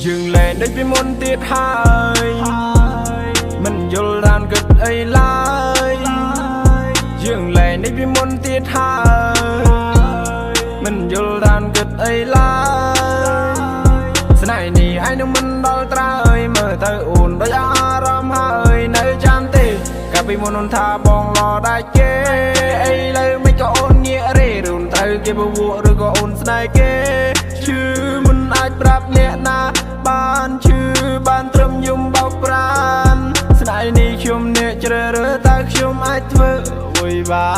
យើងលែងដូចពីមុនទៀតហើយមិនយល់រានគិតអីឡើយយើងលែងដូចពីមុនទៀតហើយមិនយល់រានគិតអីឡើយស្នេហ៍នេះឯងនឹងមិនដល់ត្រើយមើលទៅអូនដូចអារម្មណ៍ហើយនៅចាំទេកាលពីមុនអូនថាបងឡដាច់គេអីលើមិនក៏អូនងាករេរូនត្រូវគេបវក់ឬក៏អូនស្នេហ៍គេឈឺមិនអាចប្រាប់អ្នកណាបានឈឺបានត្រឹមយំបោកប្រានស្នេហ៍នេះខ្ញុំអ្នកជ្រើសរើសតើខ្ញុំអាចធ្វើអ្វីបា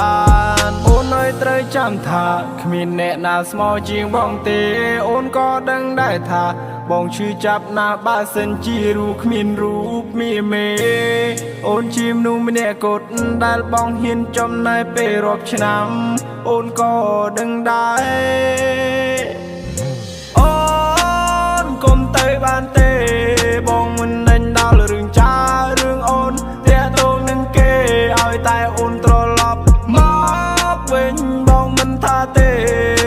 នអូនឲ្យត្រូវចាំថាគ្មានអ្នកណាស្មោះជាងបងទេអូនក៏ដឹងដែរថាបងឈឺចាប់ណាស់បើសិនជារូគ្មានរូបមីមេអូនជាមនុស្សម្នាក់គត់ដែលបងហ៊ានចំណាយពេលរាប់ឆ្នាំអូនក៏ដឹងដែរអូនកុំទៅបានទេបងមិនដេញដល់រឿងចារឿងអូនតាក់ទងនឹងគេឲ្យតែអូនត្រឡប់មកវិញបងមិនថាទេ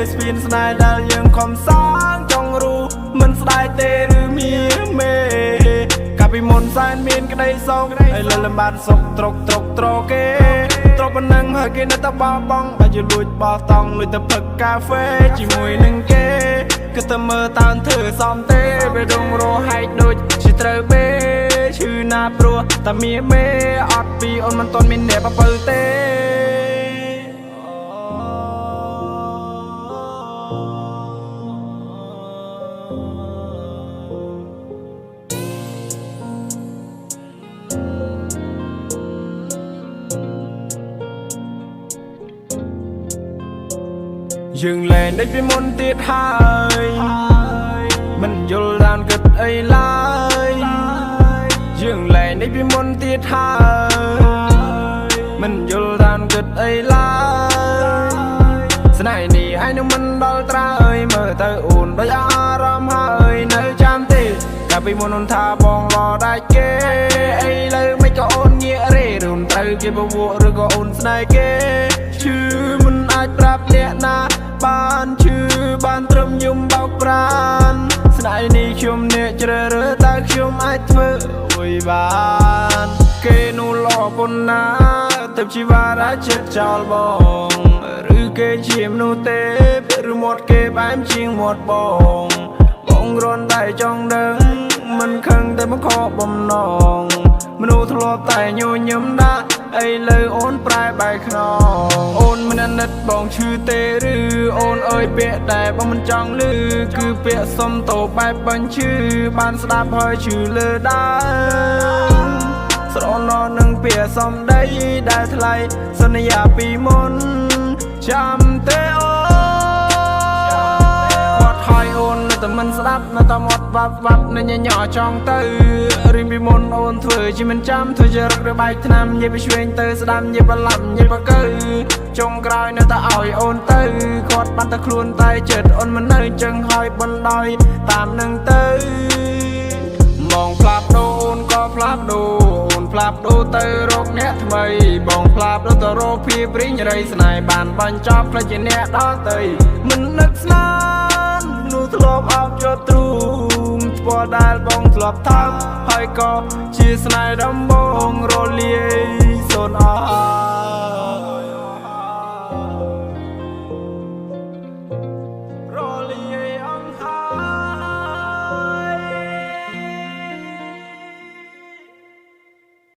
ស្ពានស្នេហ៍ដែលយើងខំសាងចង់រូមិនស្ដាយទេឬមានមេកាលពីមុនសែនមានក្តីសោកឥឡូវលំបានសុកត្រុកត្រុកត្រគេត្រប៉ុណ្ណឹងហើយគេនៅតែបោះបង់បើជាលួចបោះតង់លួចទៅផឹកកាហ្វេជាមួយនឹងគេគិតតែមើលតាមធ្វើសំទេពេលដងរហែកដូចជាត្រូវបេឈឺណាព្រោះតែមានមេអត់ពីអូនមិនទាន់មានអ្នកបបើទេយើងលែងដូចពីមុនទៀតហើយមិនយល់រានគិតអីឡើយយើងលែងដូចពីមុនទៀតហើយមិនយល់រានគិតអីឡើយស្នេហ៍នេះឯងនឹងមិនដល់ត្រើយមើលទៅអូនដូចអារម្មណ៍ហើយនៅចាំទេកាលពីមុនអូនថាបងឡដាច់គេអីលើមិនក៏អូនងាករេរូនត្រូវគេបវក់ឬក៏អូនស្នេហ៍គេឈឺមិនអាចប្រាប់អ្នកណាបានឈឺបានត្រឹមយំបោកប្រានស្នេហ៍នេះខ្ញុំអ្នកជ្រើសរើសតើខ្ញុំអាចធ្វើអ្វីបានគេនោះល្អប៉ុណ្ណាទៅជីវ៉ារាចិត្តចោលបងឬគេជាមនុស្សទេឬមាត់គេបែមជាងមាត់បងបងគ្រាន់តែចង់ដឹងមិនខឹងតែមកខកបំណងមនុស្សធ្លាប់តែញញឹមដាក់ឥឡូវអូនប្រែបែកខ្នងអូនមិនអាណិតបងឈឺទេឬអូនអើយពាក្យដែលបងមិនចង់ឮគឺពាក្យសុំទោសបែបបញ្ឈឺបានស្ដាប់ហើយឈឺលើដើមស្រណនឹងពាក្យសំដីដែលថ្លៃសន្យាពីមុនចាំទេអូនគាត់ហើយអូននៅតែមិនស្ដាប់នៅតែមាត់បាប់បាប់នៅញញចង់ទៅរៀនពីមុនអូនធ្វើជាមិនចាំធ្វើជារឹកឬបែកថ្នាំនិយាយពីឆ្វេងទៅស្ដាំនិយាយបឡាប់និយាយបកើចុងក្រោយនៅតែឲ្យអូនទៅគាត់បានតែខ្លួនតែចិត្តអូនមិននៅចឹងហើយបណ្ដោយតាមនឹងទៅបងផ្លាប់ដូរអូនក៏ផ្លាប់ដូរអូនផ្លាប់ដូរទៅរកអ្នកថ្មីបងផ្លាប់ដូរទៅរកភាពរីងរៃស្នេហ៍បានបញ្ចប់ផ្លេចជាអ្នកដល់ទៅមិននឹកស្មាននោះធ្លាប់អោបជាប់ទ្រូងថ្ពាល់ដែលបងធ្លាប់ថើបហើយក៏ជាស្នេហ៍ដំបងរលាយសូន្យអស់